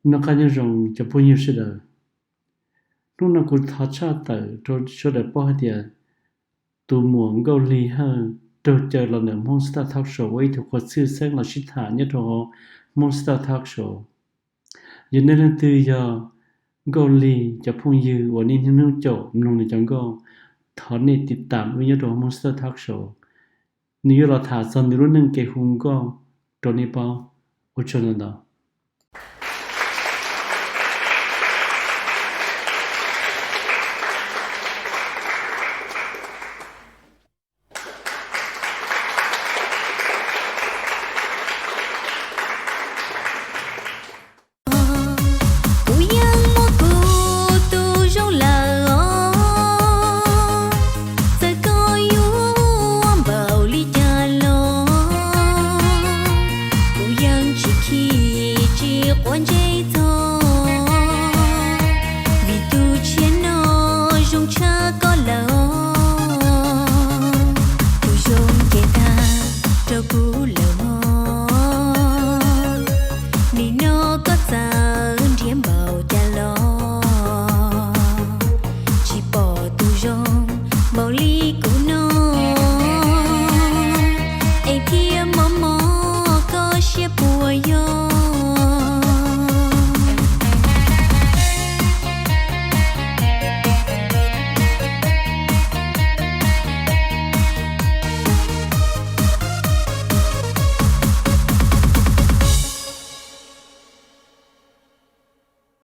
Noj qab nyob zoo cov phooj ywg sawv daws. Hnub no kuv thov tshaj tawm rau sawv daws paub hais tias tus muam Nkauj Lig Hawj raug caw los ntawm Hmoob Star Talk Show ua ib tug qhua txhwj xeeb los sib tham nyob rau Hmoob Star Talk Show. Yog nej leej twg yog Nkauj Lig cov phooj ywg uas nej niaj hnub caum mloog nws cov nkauj, thov nej tiv tam wb nyob rau Hmoob Star Talk Show. Nws yuav los tham txog nws lub neej kev hu nkauj rau nej paub. Ua tsaug ntau ntau. Kuv yeej muaj kuv tus zoo lawm os, txawm koj yuav npaum li cas los kuv yeej tsis chim tsis quav ntsej.